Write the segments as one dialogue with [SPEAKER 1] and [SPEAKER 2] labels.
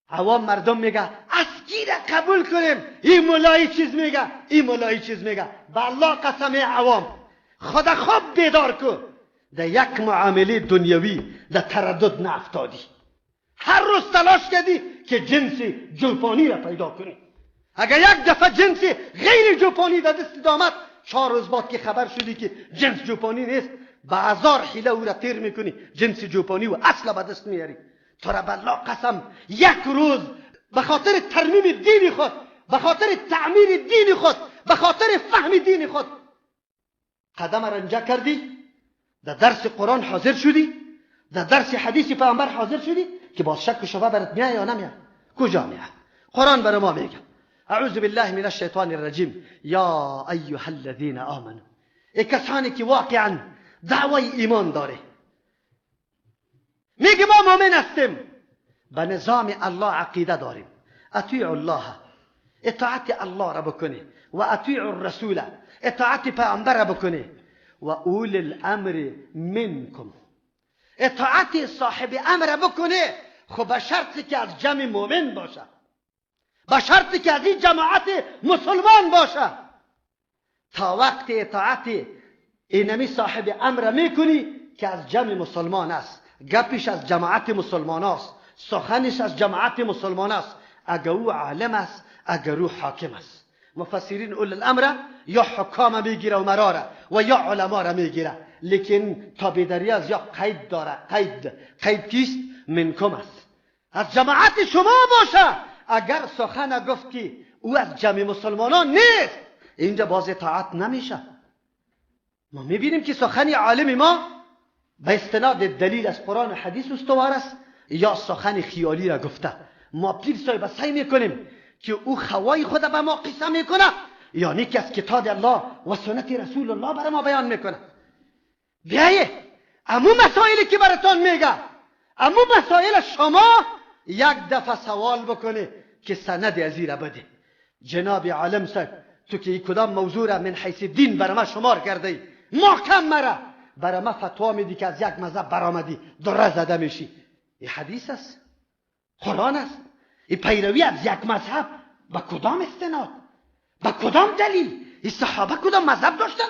[SPEAKER 1] عوام مردم میگه از کی را قبول کنیم؟ این مولایی چیز میگه، این مولایی چیز میگه. به الله قسم عوام، خدا خوب بیدار کو، در یک معامله دنیوی در تردد نافتادی. هر روز تلاش کردی که جنس جوپانی را پیدا کنی. اگر یک دفعه جنس غیر جوپانی در دست آمد، 4 روز بعد که خبر شدی که جنس جوپانی نیست، به هزار حیله او را تیر میکنی، جنس جوپانی و اصل به دست میاری. تو را به الله قسم، یک روز به خاطر ترمیم دین خود، به خاطر تعمیر دین خود، به خاطر فهم دین خود قدم رنجه کردی، در درس قرآن حاضر شدی، در درس حدیث پیامبر حاضر شدی که باز شک و شبه برات میاد یا نمیاد؟ کجا میاد؟ قرآن برای ما میگه: اعوذ بالله من الشیطان الرجیم، یا ایها الذین آمنوا. ای کسانی که واقعا دعوای ایمان داره، میگه ما مؤمن هستیم، به نظام الله عقیده داریم، اطیعوا الله، اطاعت الله را بکنی، و اطیعوا الرسول، اطاعت پیامبر را بکنی، و اول الامر منکم، اطاعت صاحب امر بکنه. خب به شرطی که از جمع مؤمن باشه، به شرطی که از این جماعت مسلمان باشه. تا وقت اطاعت اینمی صاحب امر میکنی که از جمع مسلمان است، گپش از جماعت مسلمان است، سخنش از جماعت مسلمان است، اگر او عالم است، اگر او حاکم است. مفسرین اول الامر یا حکام میگیره و مراره و یا علما را میگیره، لیکن تابعداری از یا قید داره. قید، قید کیست؟ منکم است، از جماعت شما باشه. اگر سخن گفت که او از جمع مسلمانان نیست، اینجا باز اطاعت نمیشه. ما میبینیم که سخن عالم ما به استناد دلیل از قرآن و حدیث استوار است یا سخن خیالی را گفته. ما پیر صاحب سعی میکنیم که او خوای خود به ما قصه میکنه یا که از کتاب الله و سنت رسول الله برای ما بیان میکنه. بیایه امو مسائلی که براتان میگه، امو مسائل شما یک دفعه سوال بکنه که سند ازی را بده. جناب عالم صاحب، تو که کدام موضوع را من حیث دین بر ما شمار کرده ای، محکم مرا برای ما فتوا میدی که از یک مذهب برآمدی، دره زده میشی. این حدیث است، قرآن است. این پیروی از یک مذهب به کدام استناد، به کدام دلیل؟ این صحابه کدام مذهب داشتن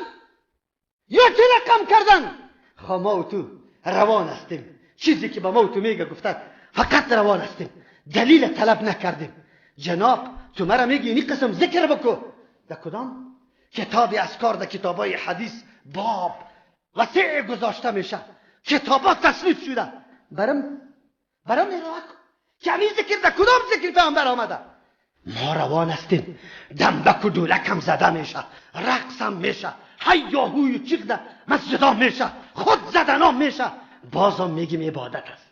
[SPEAKER 1] یا چه رقم کردن؟ خب ما و تو روان هستیم. چیزی که به ما و تو میگه گفته، فقط روان هستیم، دلیل طلب نکردیم. جناب، تو مرا میگی اینی قسم ذکر بکو، در کدام کتاب اذکار؟ در کتابای حدیث باب وسیع گذاشته میشه، کتابات تصنیف شده. برم ارائه که همین ذکر در کدام ذکر پیامبر آمده. ما روان هستیم، دنبک و دولک هم زده میشه، رقص هم میشه، هیاهوی چیغ ده مسجد میشه، خود زدن میشه، بازم میگیم عبادت است،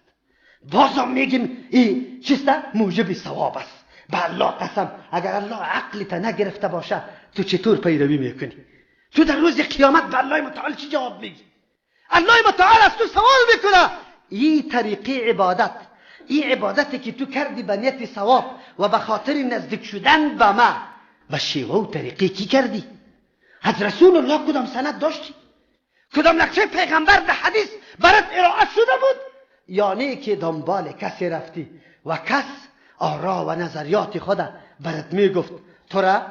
[SPEAKER 1] بازم میگیم ای چیست، موجب ثواب است. به الله قسم، اگر الله عقل تا نگرفته باشه، تو چطور پیروی میکنی؟ تو در روز قیامت به الله متعال چی جواب میگی؟ الله متعال از تو سوال میکنه: این طریقه عبادت، این عبادتی که تو کردی به نیت ثواب و به خاطر نزدیک شدن به ما، به شیوه و طریقه کی کردی؟ از رسول الله کدام سند داشتی؟ کدام نقشه پیغمبر در حدیث برات ارائه شده بود؟ یعنی که دنبال کسی رفتی و کس آرا و نظریات خود برات میگفت، تو را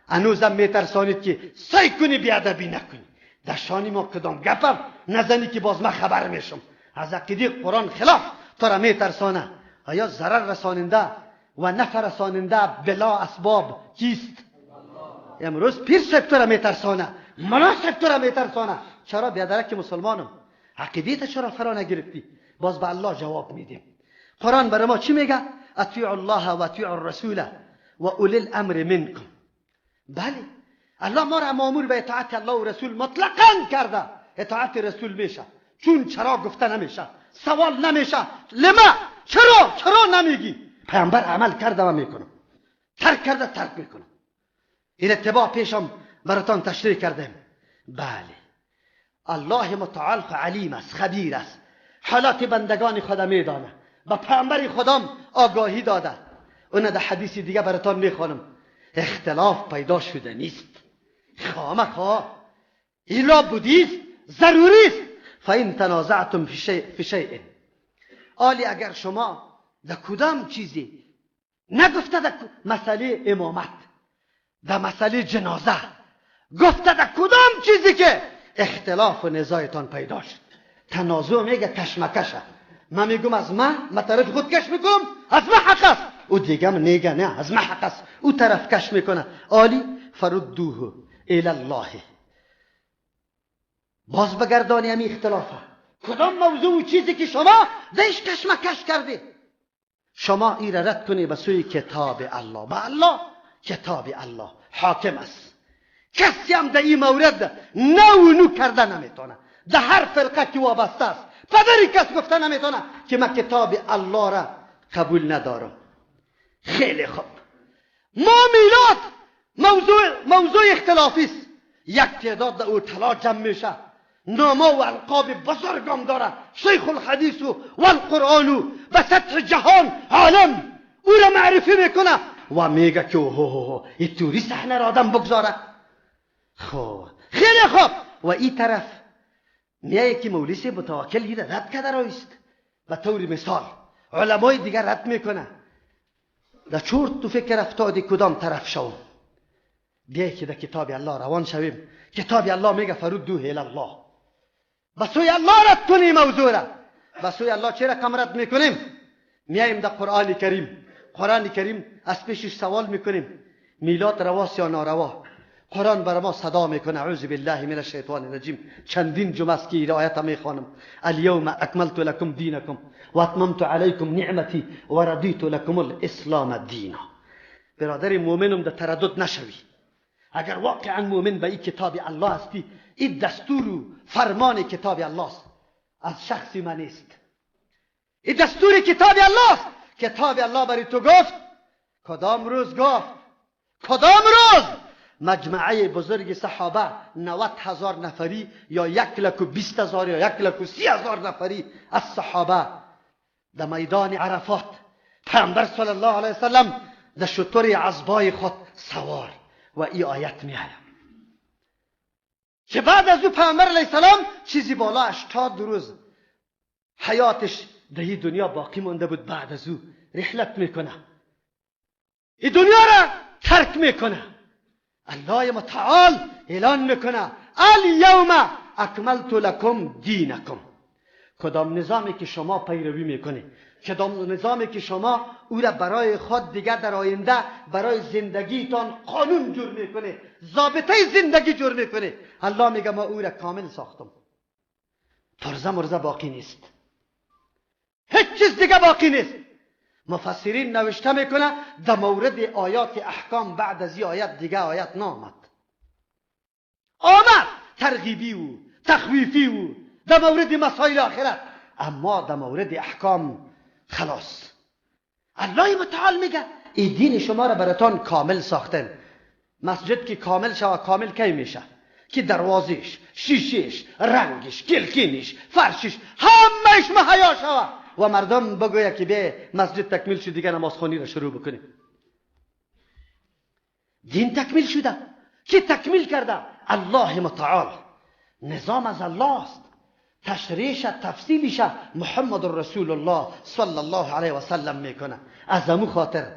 [SPEAKER 1] هنوزم میترسانید که سعی کنی بیادبی نکنی، در شانی ما کدام گپم نزنی که باز من خبر میشم. از عقیده قرآن خلاف تو را میترسانه. آیا ضرر رساننده و نفع رساننده بلا اسباب کیست؟ امروز پیر صاحب تو را میترسانه، ملا صاحب تو را میترسانه. چرا بیادره که مسلمانم، عقیده چرا فرا نگرفتی؟ باز به الله جواب میدیم. قرآن برای ما چی میگه؟ اطیعوا الله و اطیعوا الرسول و اولی الامر منکم. بله، الله ما را مامور به اطاعت الله و رسول مطلقا کرده. اطاعت رسول میشه، چون چرا گفته نمیشه، سوال نمیشه، لما، چرا، چرا نمیگی. پیامبر عمل کرده و میکنم، ترک کرده، ترک میکنم. این اتباع پیشم براتان تشریح کردم. بله، الله متعال علیم است، خبیر است، حالات بندگان خدا میدانه، به پیامبر خدام آگاهی داده. اون در حدیث دیگه براتان میخوانم. اختلاف پیدا شده نیست، خامخا این لابودی است، ضروری است. فان تنازعتم فی شیء، آلی اگر شما در کدام چیزی نگفته در مسئله امامت، در مسئله جنازه، گفته در کدام چیزی که اختلاف و نزاعتان پیدا شد. تنازع میگه کشمکشه. من میگم از من طرف خود کش میکنم، از من حق است. او دیگه میگه نه از من حق است، او طرف کش میکنه. عالی فردوه الی الله، باز بگردانی همی اختلافه. کدام موضوع و چیزی که شما دیش کشمکش کردی، شما ای را رد کنی به سوی کتاب الله. به الله، کتاب الله حاکم است. کسی هم در این مورد نو نو کرده نمیتونه. در هر فرقه که وابسته است، پدری کس گفته نمیتونه که من کتاب الله را قبول ندارم. خیلی خوب، ما میلاد موضوع اختلافی است. یک تعداد در اوتلا جمع میشه، نامه و القاب بزرگم داره، شیخ الحدیث و القرآن به سطح جهان عالم او را معرفی میکنه و میگه که هو این توری صحنه را آدم بگذاره. خب خیلی خوب، و این طرف میایه که مولوی صاحب متوکل ایره رد کرده رایست. به طور مثال علمای دیگر رد میکنه. در چورت تو فکر افتادی کدام طرف شو؟ بیای که در کتاب الله روان شویم. کتاب الله میگه فردوه الی الله، به سوی الله رد کنیم موضوع را. به سوی الله چه رقم رد میکنیم؟ میاییم در قرآن کریم. قرآن کریم از پیشش سوال میکنیم میلاد رواست یا ناروا؟ قرآن بر ما صدا میکنه، اعوذ بالله من الشیطان الرجیم. چندین جمعه است که این آیت میخوانم. الیوم اکملت لکم دینکم و اتممت علیکم نعمتی و رضیت لکم الاسلام دینا. برادر مؤمنم در تردد نشوی. اگر واقعا مؤمن به این کتاب الله هستی، این دستور و فرمان کتاب الله است، از شخصی من نیست. این دستور کتاب الله است. کتاب الله برای تو گفت، کدام روز گفت؟ کدام روز؟ مجمعه بزرگ صحابه 90,000 نفری یا 120,000 یا 130,000 نفری از صحابه در میدان عرفات، پیامبر صلی الله علیه وسلم در شتر عزبای خود سوار و ای آیت می آید که بعد از او پیامبر علیه السلام چیزی بالا 80 روز حیاتش در این دنیا باقی مانده بود. بعد از او رحلت میکنه، این دنیا را ترک میکنه. الله متعال اعلان میکنه الیوم اکملت لکم دینکم. کدام نظامی که شما پیروی میکنی، کدام نظامی که شما او را برای خود دیگر در آینده برای زندگیتان قانون جور میکنه، ضابطه زندگی جور میکنه، الله میگه ما او را کامل ساختم، پرزه مرزه باقی نیست، هیچ چیز دیگه باقی نیست. مفسرین نوشته میکنه در مورد آیات احکام بعد از این آیت دیگه آیت نامد. آمد ترغیبی و تخویفی و در مورد مسائل آخرت، اما در مورد احکام خلاص. الله متعال میگه این دین شما را براتان کامل ساختن. مسجد که کامل شوه، کامل کی میشه؟ که دروازش، شیشش، رنگش، کلکینش، فرشش، همهش مهیا شوه و مردم بگوید که به مسجد تکمیل شد، دیگه نماز خوانی را شروع بکنیم. دین تکمیل شده. کی تکمیل کرده؟ الله متعال. نظام از الله است، تشریح تفصیلش محمد رسول الله صلی الله علیه و سلم میکنه. از امو خاطر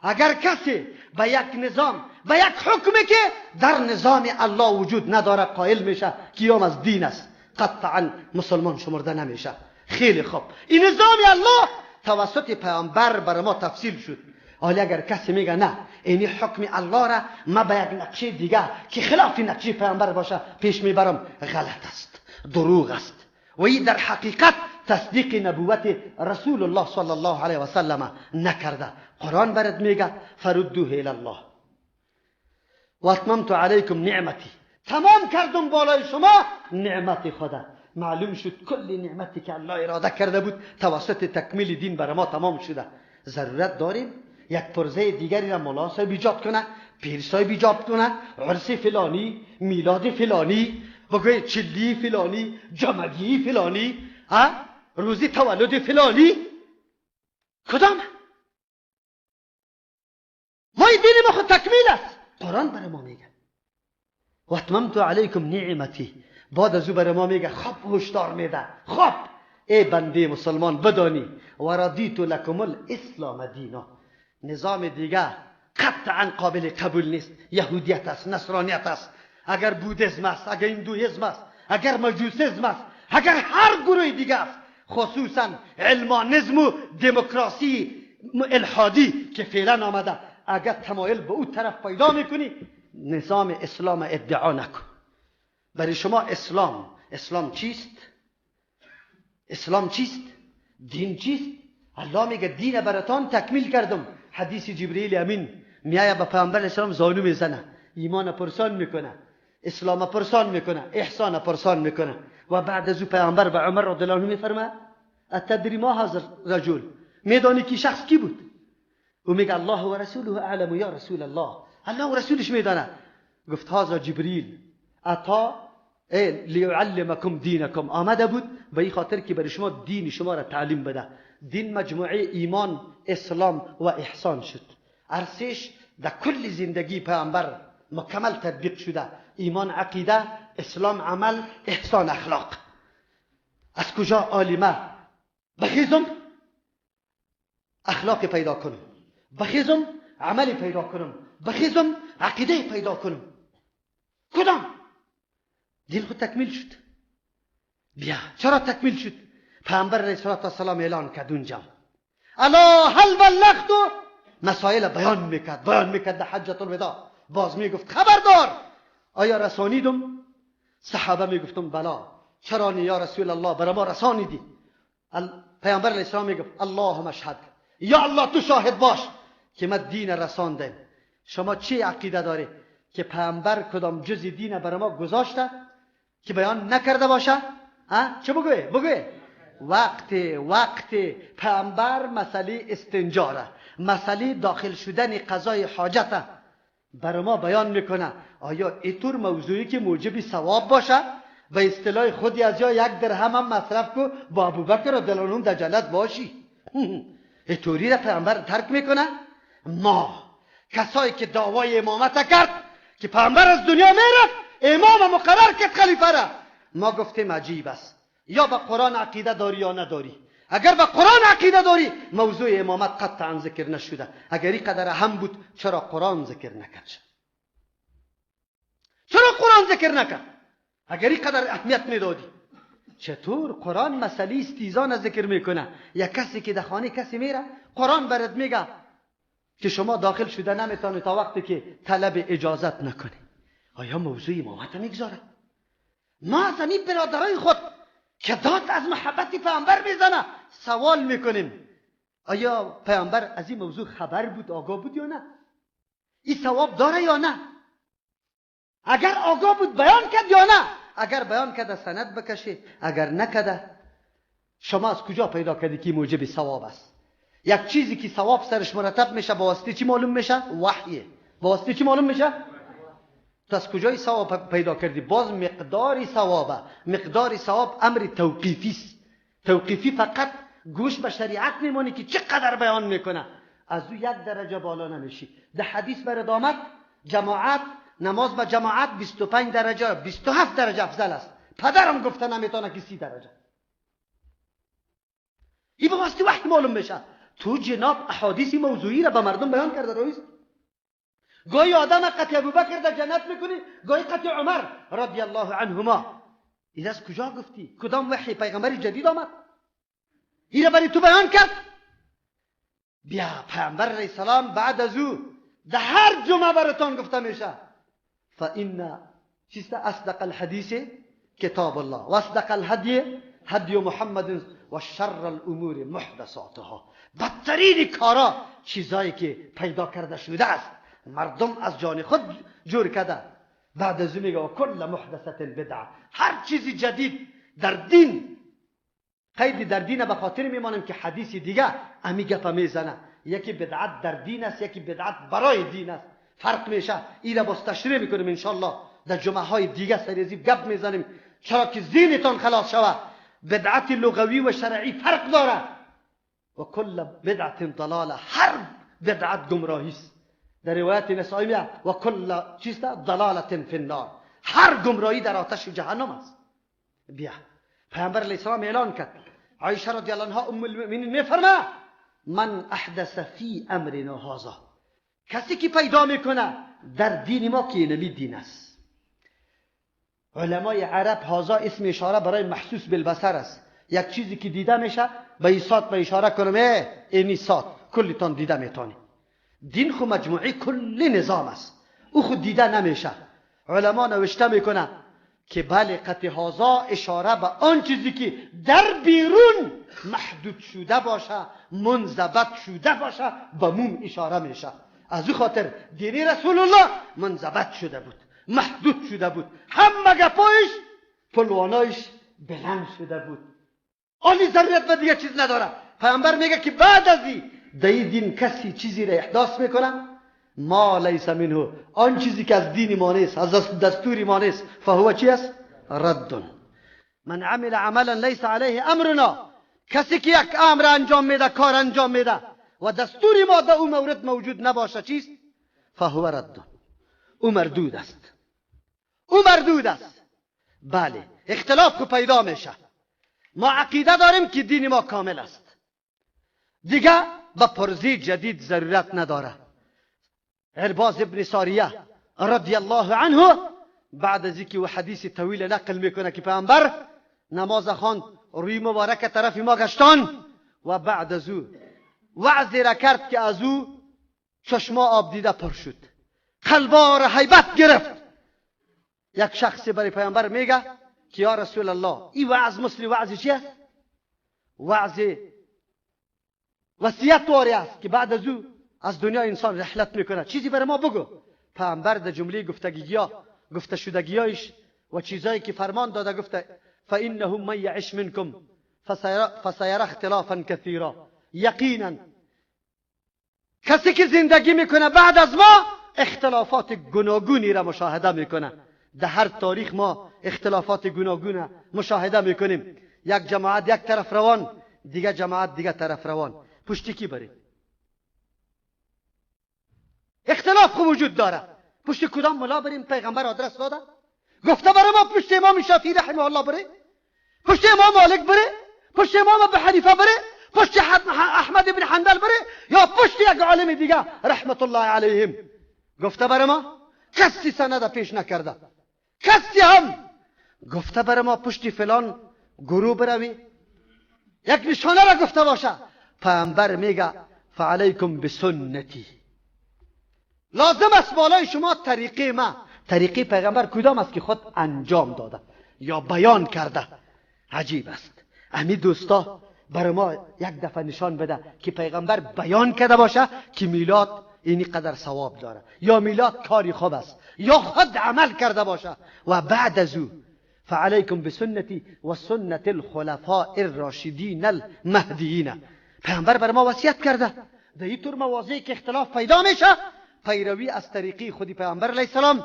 [SPEAKER 1] اگر کسی به یک نظام، به یک حکمی که در نظام الله وجود نداره قائل میشه که یام از دین است، قطعا مسلمان شمرده نمیشه. خیلی خوب، این نظام الله توسط پیامبر بر ما تفصیل شد. حالا اگر کسی میگه نه اینی حکم الله را ما به یک نقشه دیگه که خلاف نقشه پیامبر باشه پیش میبرم، غلط است، دروغ است و این در حقیقت تصدیق نبوت رسول الله صلی الله علیه و سلم نکرده. قرآن برات میگه فردوه الی الله و اتممت علیکم نعمتی، تمام کردم بالای شما نعمت خدا. معلوم شد کل نعمتی که الله اراده کرده بود توسط تکمیل دین بر ما تمام شده. ضرورت داریم یک پرزه دیگری را مولا صاحب ایجاد کنه، پیر صاحب ایجاد کنه، عرس فلانی، میلاد فلانی، بگوی چلی فلانی، جمعگی فلانی، ها، روزی تولد فلانی. کدام؟ ما این دین ما خود تکمیل است. قرآن برای ما میگه و اتممت علیکم نعمتی. بعد از او برای ما میگه خب هشدار میده، خب ای بنده مسلمان بدانی و رضیت لکم الاسلام دینا، نظام دیگه قطعا قابل قبول نیست. یهودیت است، نصرانیت است، اگر بودیسم است، اگر هندویسم است، اگر مجوسیسم است، اگر هر گروه دیگه است، خصوصا علمانیسم و دموکراسی الحادی که فعلا آمده، اگر تمایل به او طرف پیدا میکنی نظام اسلام ادعا نکن. برای شما اسلام، اسلام چیست؟ اسلام چیست؟ دین چیست؟ الله میگه دین براتان تکمیل کردم. حدیث جبرئیل امین میایه به پیامبر اسلام زانو میزنه، ایمان پرسان میکنه، اسلام پرسان میکنه، احسان پرسان میکنه. و بعد از او پیامبر به عمر رضی الله عنه میفرماید اتدری ما هذا الرجل، میدانی کی شخص کی بود؟ او میگه الله و رسوله اعلم یا رسول الله، الله و رسولش میدانه. گفت هذا جبریل اتا لیعلمکم دینکم، آمده بود به این خاطر که برای شما دین شما را تعلیم بده. دین مجموعه ایمان، اسلام و احسان شد. ارسش در کل زندگی پیامبر مکمل تطبیق شده. ایمان عقیده، اسلام عمل، احسان اخلاق. از کجا عالمه؟ بخیزم اخلاق پیدا کنم، بخیزم عمل پیدا کنم، بخیزم عقیده پیدا کنم. کدام دین خود تکمیل شد؟ بیا چرا تکمیل شد؟ پیامبر علیه السلام اعلان کرد اونجا الا هل بلغت، مسائل بیان میکرد، بیان میکرد در حجة الوداع. باز میگفت خبردار، آیا رسانیدم؟ صحابه میگفتم بلا. چرا یا رسول الله برای ما رسانیدی؟ پیامبر علیه السلام میگفت اللهم اشهد، یا الله تو شاهد باش که من دین رساندم. شما چه عقیده داری که پیامبر کدام جز دین برای ما گذاشته که بیان نکرده باشه؟ ها چه بگوی؟ بگوی وقت پیامبر مسئله استنجاره، مسئله داخل شدن قضای حاجت برای ما بیان میکنه. آیا اینطور موضوعی که موجب ثواب باشه؟ به اصطلاح خودی از یا یک درهم هم مصرف کو با ابوبکر رضی الله عنه در جنت باشی. اینطوری را پیامبر ترک میکنه؟ ما کسایی که دعوای امامت کرد که پیامبر از دنیا میرفت امام مقرر کرد خلیفه را، ما گفتیم عجیب است. یا به قرآن عقیده داری یا نداری. اگر به قرآن عقیده داری موضوع امامت قطعا ذکر نشده. اگر این قدر هم بود چرا قرآن ذکر نکرد؟ چرا قرآن ذکر نکرد؟ اگر این قدر اهمیت میدادی چطور قرآن مسئله استیزان ذکر میکنه؟ یک کسی که در خانه کسی میره قرآن برات میگه که شما داخل شده نمیتونی تا وقتی که طلب اجازت نکنی. آیا موضوع امامت میگذاره؟ ما از این برادرای خود که داد از محبت پیامبر میزنه سوال میکنیم آیا پیامبر از این موضوع خبر بود، آگاه بود یا نه؟ این ثواب داره یا نه؟ اگر آگاه بود بیان کرد یا نه؟ اگر بیان کرده سند بکشه، اگر نکرده شما از کجا پیدا کردی که موجب ثواب است؟ یک چیزی که ثواب سرش مرتب میشه با واسطه چی معلوم میشه؟ وحیه. با واسطه چی معلوم میشه؟ تو از کجای ثواب پیدا کردی؟ باز مقدار ثوابه. مقدار ثواب امر توقیفی است. توقیفی فقط گوش به شریعت میمانی که چقدر بیان میکنه، از او یک درجه بالا نمیشی. در حدیث برات آمد جماعت، نماز به جماعت 25 درجه 27 درجه افضل است. پدرم گفته نمیتونه که 30 درجه. این به واسطه وحی معلوم میشه. تو جناب احادیث موضوعی را به مردم بیان کرده رئیس. گاهی آدم قطع ابوبکر در جنت میکنی، گاهی قطع عمر رضی الله عنهما. این از کجا گفتی؟ کدام وحی پیغمبر جدید آمد این را برای تو بیان کرد؟ بیا پیامبر علیه السلام بعد از او در هر جمعه براتان گفته میشه فإن چیست؟ اصدق الحدیث کتاب الله و اصدق الهدی هدی محمد و شر الامور محدثاتها. بدترین کارا چیزایی که پیدا کرده شده است، مردم از جان خود جور کرده. بعد از او میگه کل محدثه بدعه، هر چیزی جدید در دین. قید در دین به خاطر میمانم که حدیث دیگه امی گپ میزنه، یکی بدعت در دین است، یکی بدعت برای دین است، فرق میشه. این را باز تشریح میکنیم انشالله در جمعه های دیگه سریزی گپ میزنیم، چرا که ذهنتان خلاص شود. بدعت لغوی و شرعی فرق داره. و کل بدعت ضلاله، هر بدعت گمراهی است. در روایت نسائی میاد و کل چیست؟ ضلاله فی النار، هر گمراهی در آتش جهنم است. بیا پیامبر علیه السلام اعلان کرد. عایشه رضی الله عنها ام المؤمنین میفرما من احدث فی امرنا هذا، کسی که پیدا میکنه در دین ما که اینمی دین است. علمای عرب هذا اسم اشاره برای محسوس بالبصر است، یک چیزی که دیده میشه به این سات به اشاره کنم، اینی سات کلتان دیده میتونی. دین خو مجموعه کل نظام است، او خود دیده نمیشه. علما نوشته میکنه که بله قطع هذا اشاره به آن چیزی که در بیرون محدود شده باشه، منضبط شده باشه، به موم اشاره میشه. از او خاطر دین رسول الله منضبط شده بود، محدود شده بود، همه گپایش پلوانایش بلند شده بود، آنی ضرورت به دیگه چیز نداره. پیامبر میگه که بعد از این در دین کسی چیزی را احداث میکنه ما لیس منه، آن چیزی که از دین ما نیست، از دستور ما نیست، فهو چی است؟ رد. من عمل عملا لیس علیه امرنا، کسی که یک امر انجام میده، کار انجام میده و دستور ما در او مورد موجود نباشه، چیست؟ فهو رد، او مردود است، او مردود است. بله اختلاف که پیدا میشه. ما عقیده داریم که دین ما کامل است، دیگه به پرزی جدید ضرورت نداره. عرباز ابن ساریه رضی الله عنه بعد از اینکه و حدیث طویل نقل میکنه که پیامبر نماز خواند، روی مبارک طرف ما گشتان و بعد از او وعظی را کرد که از او چشما آب دیده پر شد، قلبا را هیبت گرفت. یک شخصی برای پیامبر میگه که یا رسول الله، این وعظ مثل وعظ چی است؟ وعظ وصیت واری است که بعد از او از دنیا انسان رحلت میکنه، چیزی برای ما بگو. پیامبر در جمله گفتگی‌ها، گفته شدگی‌هایش و چیزایی که فرمان داده گفته فانه من یعش منکم فسیر اختلافا کثیرا، یقینا کسی که زندگی میکنه بعد از ما اختلافات گوناگونی را مشاهده میکنه. در هر تاریخ ما اختلافات گوناگون مشاهده میکنیم. یک جماعت یک طرف روان، دیگه جماعت دیگه طرف روان، پشتی کی بریم؟ اختلاف خو وجود داره. پشت کدام ملا بریم؟ پیغمبر آدرس داده، گفته برای ما پشت امام شافعی رحمه الله بره، پشت امام مالک بره، پشت امام ابو حنیفه بره، پشت احمد بن حنبل بره، یا پشت یک عالم دیگه رحمت الله علیهم. گفته برای ما کسی سند پیش نکرده، کسی هم گفته برای ما پشت فلان گروه بروی، یک نشانه را گفته باشه. پیامبر میگه فعلیکم بسنتی، لازم است بالای شما طریقه ما. طریقه پیغمبر کدام است که خود انجام داده یا بیان کرده؟ عجیب است. امی دوستا برای ما یک دفعه نشان بده که پیغمبر بیان کرده باشه که میلاد اینی قدر ثواب داره، یا میلاد کاری خوب است، یا خود عمل کرده باشه. و بعد از او فعلیکم بسنتی و سنت الخلفاء الراشدین المهدیین، پیغمبر بر ما وصیت کرده در این طور مواضعی که اختلاف پیدا میشه پیروی از طریقی خودی پیامبر علیه السلام.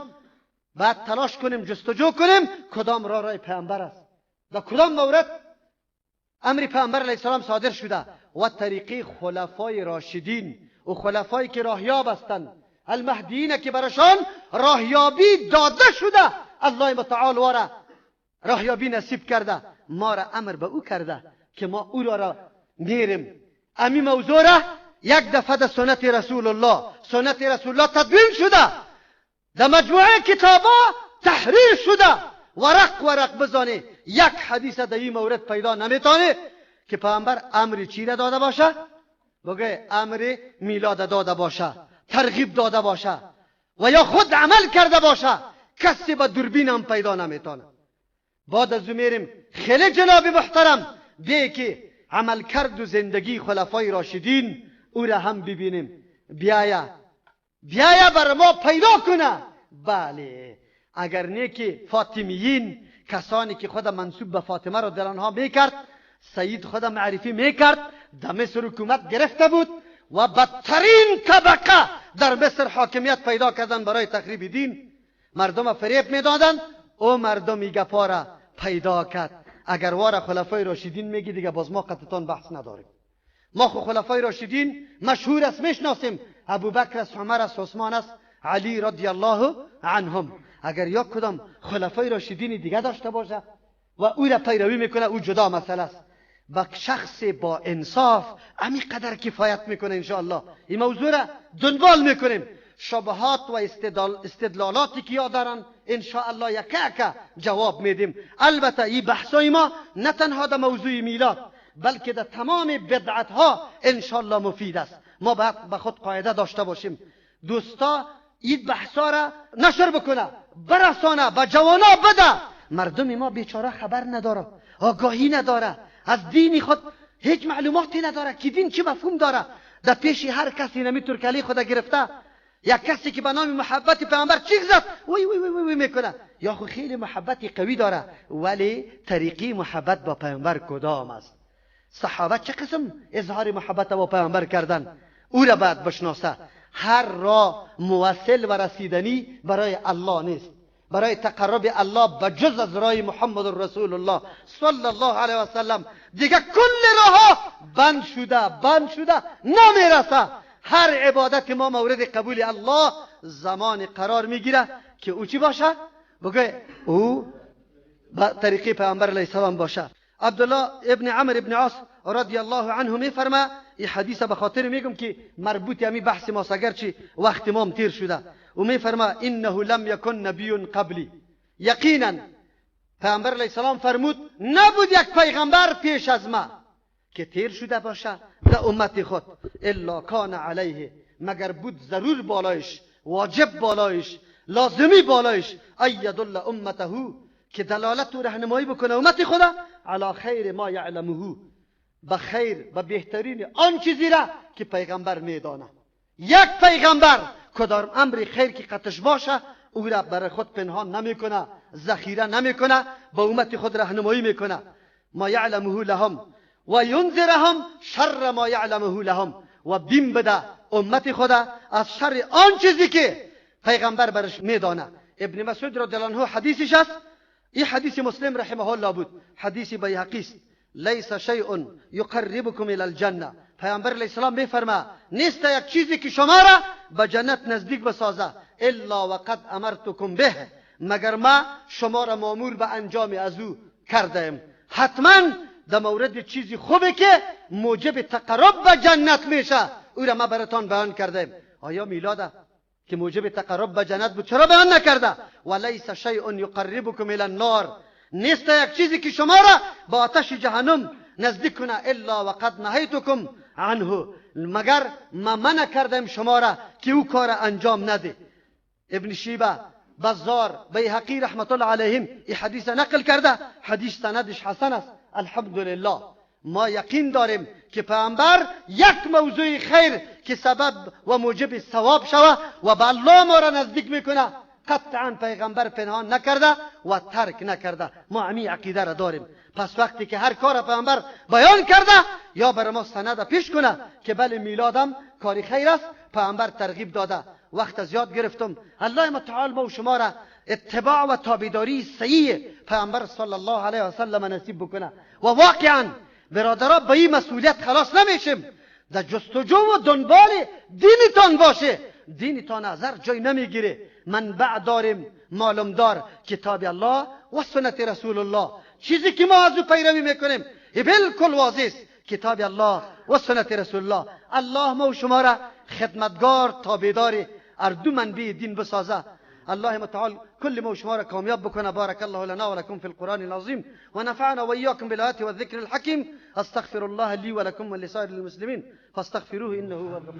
[SPEAKER 1] بعد تلاش کنیم، جستجو کنیم کدام راه راه پیامبر است، در کدام مورد امر پیامبر علیه السلام صادر شده، و طریقی خلفای راشدین و خلفایی که راهیاب هستند، المهدیین که برشان راهیابی داده شده، الله متعال واره راهیابی نصیب کرده، ما را امر به او کرده که ما او را میریم. امی موضوع را یک دفعه در سنت رسول الله، سنت رسول الله تدوین شده، در مجموعه کتابا تحریر شده، ورق ورق بزنه یک حدیث در این مورد پیدا نمیتونه که پیامبر امر چی را داده باشه؟ بگه امر میلاد داده باشه، ترغیب داده باشه، و یا خود عمل کرده باشه. کسی با دوربین هم پیدا نمیتونه. بعد از او میریم خیلی جناب محترم بیه که عمل کرد و زندگی خلفای راشدین او را هم ببینیم. بیایا بیایا بر ما پیدا کنه. بله اگر نه که فاطمیین، کسانی که خود منسوب به فاطمه را در آنها میکرد، سید خود معرفی میکرد، در مصر حکومت گرفته بود و بدترین طبقه در مصر حاکمیت پیدا کردن برای تخریب دین، مردم فریب میدادن، او مردم گپا را پیدا کرد. اگر وار خلفای راشدین میگی دیگه باز ما قطعا بحث نداریم. ما خو خلفای راشدین مشهور است، میشناسیم، ابوبکر است، عمر است، عثمان است، علی رضی الله عنهم. اگر یک کدام خلفای راشدین دیگه داشته باشه و او را پیروی میکنه، او جدا مسئله است. با شخص با انصاف امی قدر کفایت میکنه انشاءالله. این موضوع را دنبال میکنیم، شبهات و استدلالاتی که یا دارن انشاءالله یکه جواب میدیم. البته این بحثای ما نه تنها در موضوع میلاد بلکه در تمام بدعت ها انشاءالله مفید است. ما باید به خود قاعده داشته باشیم. دوستا این بحثا را نشر بکنه، برسانه، به جوانا بده. مردم ما بیچاره خبر نداره، آگاهی نداره، از دین خود هیچ معلوماتی نداره که دین چه مفهوم داره. در پیش هر کسی نمی ترکلی خود گرفته، یک کسی که به نام محبت پیامبر چیز زد وی وی وی وی میکنه، یا خو خیلی محبت قوی داره ولی طریقی محبت با پیامبر کدام است؟ صحابه چه قسم اظهار محبت با پیامبر کردن؟ او را باید بشناسه. هر راه موصل و رسیدنی برای الله نیست، برای تقرب الله بجز از راه محمد رسول الله صلی الله علیه و سلم دیگه کل راه بند شده، بند شده نمیرسه. هر عبادت ما مورد قبول الله زمان قرار میگیره که او چی باشه؟ بگه او با طریقی پیامبر علیه السلام باشه. عبدالله ابن عمر ابن عاص رضی الله عنه میفرما، این حدیث به خاطر میگم که مربوط همی بحث ماست اگرچه وقت ما تیر شده. و میفرما انه لم یکن نبی قبلی، یقینا پیامبر علیه السلام فرمود نبود یک پیغمبر پیش از ما که تیر شده باشه در امت خود، الا کان علیه، مگر بود ضرور بالایش، واجب بالایش، لازمی بالایش، ای یدل امته، که دلالت و رهنمایی بکنه امت خدا علی خیر ما یعلمه، به خیر به بهترین آن چیزی را که پیغمبر میدانه. یک پیغمبر کدام امر خیر که قطش باشه او را برای خود پنهان نمیکنه، ذخیره نمیکنه، به امت خود رهنمایی میکنه. ما یعلمه لهم و ینذرهم شر ما یعلمه لهم، و بیم بده امت خدا از شر آن چیزی که پیغمبر برش میدانه. ابن مسعود رضی الله عنه حدیثش است، این حدیث مسلم رحمه الله بود، حدیث بیهقی است. لیس شیء یقربکم الی الجنه، پیامبر علیه السلام میفرما نیست یک چیزی که شما را به جنت نزدیک بسازه الا وقد امرتکم به، مگر ما شما را مامور به انجام از او کردیم. حتما در مورد چیزی خوبه که موجب تقرب به جنت میشه او را ما براتان بیان کردیم. آیا میلاده که موجب تقرب به جنت بود چرا بیان نکرده؟ ولیس شیء یقربکم الی النار، نیست یک چیزی که شما را با آتش جهنم نزدیک کنه الا وقد نهیتکم عنه، مگر ما منع کردیم شما را که او کار انجام نده. ابن شیبه، بزار، بیهقی رحمت الله علیهم این حدیث نقل کرده، حدیث سندش حسن است. الحمدلله ما یقین داریم که پیامبر یک موضوع خیر که سبب و موجب ثواب شوه و به الله ما را نزدیک میکنه قطعا پیغمبر پنهان نکرده و ترک نکرده. ما همی عقیده را داریم. پس وقتی که هر کار پیامبر بیان کرده یا بر ما سند پیش کنه که بله میلادم کاری خیر است، پیامبر ترغیب داده. وقت زیاد گرفتم. الله متعال ما و شما را اتباع و تابعداری صحیح پیامبر صلی الله علیه و سلم نصیب بکنه. و واقعا برادرها به این مسئولیت خلاص نمیشیم، در جستجو و دنبال دینتان باشه. دینتان از هر جای نمیگیره. منبع داریم معلوم دار، کتاب الله و سنت رسول الله. چیزی که ما از او پیروی میکنیم بالکل واضح است، کتاب الله و سنت رسول الله. الله ما و شما را خدمتگار تابعدار هر دو منبع دین بسازه. الله متعال كل ما وشمارا کامیاب بکنه. بارك الله لنا ولكم في القرآن العظيم ونفعنا وإياكم بالآيات والذكر الحكيم. استغفر الله لي ولكم ولسائر المسلمين فاستغفروه إنه هو الغفور.